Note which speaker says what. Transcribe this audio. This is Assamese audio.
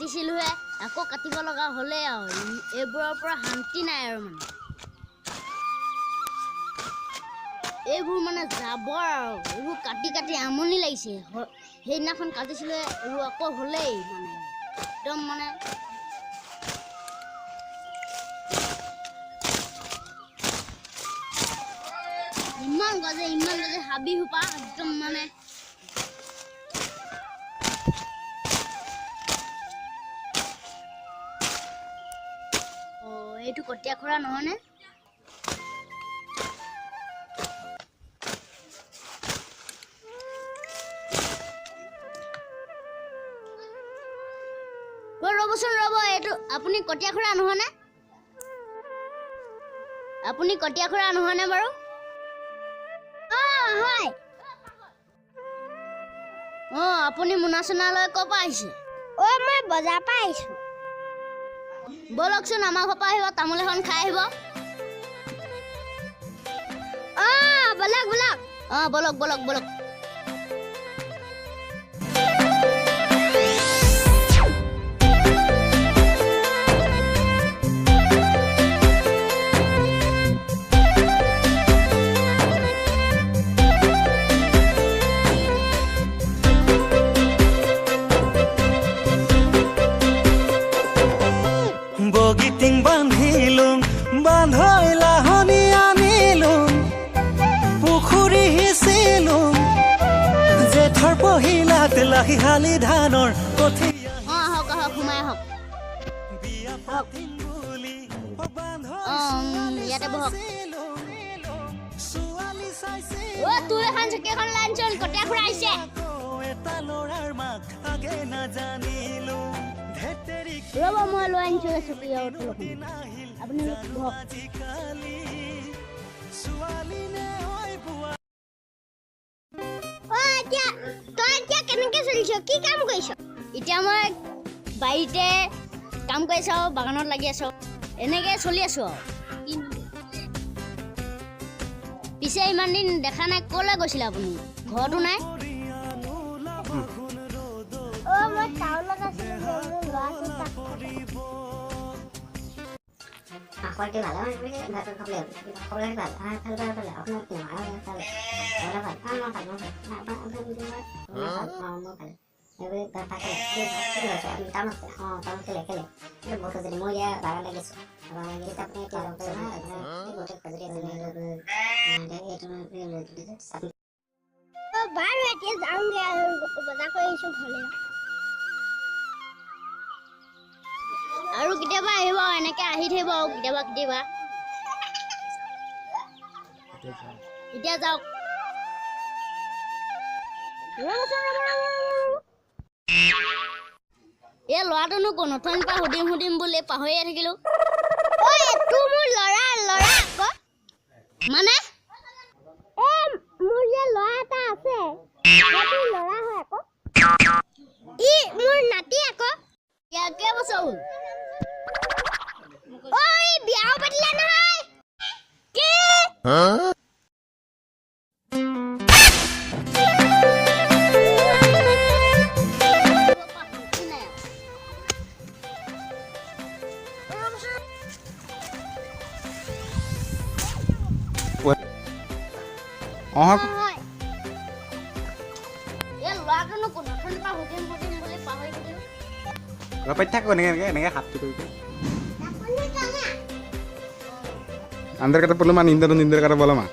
Speaker 1: কাটিছিলোহে, আকৌ কাটিব লগা হ'লেই আৰু। এইবোৰৰ পৰা শান্তি নাই আৰু। মানে এইবোৰ মানে জাবৰ আৰু, এইবোৰ কাটি কাটি আমনি লাগিছে। সেইদিনাখন কাটিছিলোহে, এইবোৰ আকৌ হ'লেই। মানে একদম মানে ইমান গজে, ইমান গজে হাবি সোপা একদম মানে। অ' এইটো কটীয়া খুৰা নহয়নে? অ' ৰ'বচোন, ৰ'ব, এইটো আপুনি কটীয়া খুৰা নহয়নে? আপুনি কটীয়া খুৰা নহয়নে বাৰু?
Speaker 2: অঁ, হয়।
Speaker 1: অঁ, আপুনি মোনা চোনা লৈ ক'ৰ পৰা আহিছে?
Speaker 2: অ' মই বজাৰৰ পৰা আহিছোঁ।
Speaker 1: ব'লকচোন, আমাৰ ঘৰৰ পৰা আহিব, তামোল এখন খাই আহিব।
Speaker 2: অঁ, ব'লক ব'লক।
Speaker 1: অঁ, ব'লক ব'লক ব'লক।
Speaker 3: বগীটিং বান্ধিলো, বান্ধৈ লাহনি আনিলো, পুখুৰী সিঁচিলো, জেঠৰ পহিলাত লাহি শালি ধানৰ কঠীয়া।
Speaker 1: অঁ, আহক আহক, সোমাই আহক।
Speaker 3: বিয়া পাতিম বুলি বান্ধৈ
Speaker 1: অঁ, ইয়াতে বহক।
Speaker 3: ছোৱালী চাইছিলো।
Speaker 1: অ' তোৰ এখন চকী এখন লৈ আনচোন, কটীয়া খুৰা আহিছে।
Speaker 3: আকৌ এটা ল'ৰাৰ মাক আগে নাজানিলো, ধেতেৰি।
Speaker 1: ৰ'ব, মই লৈ আনিছোঁ চকী আৰু টুল এখন।
Speaker 3: নাহিল।
Speaker 1: আপুনি বহক।
Speaker 3: আজিকালি ছোৱালী নে ঐ বোৱা?
Speaker 2: অ' এতিয়া তই এতিয়া কেনেকৈ চলিছ, কি কাম কৰিছ?
Speaker 1: এতিয়া মই বাৰীতে কাম কৰি আছোঁ আৰু বাগানত লাগি আছোঁ, এনেকৈ চলি আছোঁ আৰু। পিছে ইমান দিন দেখা নাই, ক'লৈ গৈছিলে আপুনি? ঘৰতো নাই।
Speaker 2: অ' মই টাউনত আছিলোঁ, মোৰ ল'ৰাটো তাত থাকে।
Speaker 4: কোৱালিটি ভাল, খাবলৈ খাবলৈ ভাল, ভাল ভাল ভাল। আপোনাৰ কি ভাল ভাল ভাল ভাল ভাল ভাল মোৰ ভাল। আপুনি টাউনত? অঁ, টাউনত। কেলে কেলে বহুত খজুলি। মই এতিয়া বাগান লাগিছোঁ, বাগান লাগিছে। আপুনি এতিয়া বহুত খজুলি আছে।
Speaker 2: অ' বাৰু, এতিয়া যাওঁগৈ আৰু, বজাৰ কৰি আহিছোঁ ঘৰলৈ।
Speaker 1: আৰু কেতিয়াবা আহিব, এনেকৈ আহি থাকিব আৰু কেতিয়াবা কেতিয়াবা। এতিয়া যাওক। ৰ'বচোন, ৰ'ব, ৰ'ব, ৰ'ব, ৰ'ব। এই ল'ৰাটোনো কোন? অথনিৰ পৰা সুধিম সুধিম বুলি পাহৰিয়ে থাকিলোঁ।
Speaker 2: অ' এইটো মোৰ ল'ৰা, ল'ৰা আকৌ।
Speaker 1: মানে?
Speaker 2: এই মোৰ যে ল'ৰা এটা আছে, সেইটো ল'ৰা হয় আকৌ। ই মোৰ নাতি আকৌ।
Speaker 1: ইয়াৰ কেইবছৰ হ'ল?
Speaker 2: অ' ই বিয়াও পাতিলে নহয়।
Speaker 1: কি? শান্তি নাই আৰু।
Speaker 5: অঁ।
Speaker 2: হয়।
Speaker 1: এই ল'ৰাটোনো কোন? অথনিৰ পৰা সুধিম সুধিম বুলি পাহৰি থাকিলোঁ।
Speaker 5: পাতি থাকো এনেকৈ এনেকৈ এনেকৈ হাতটো কৰি কৰি। అందరి కథ పొలమా, నిందరు నిందరు కథ పొలమా.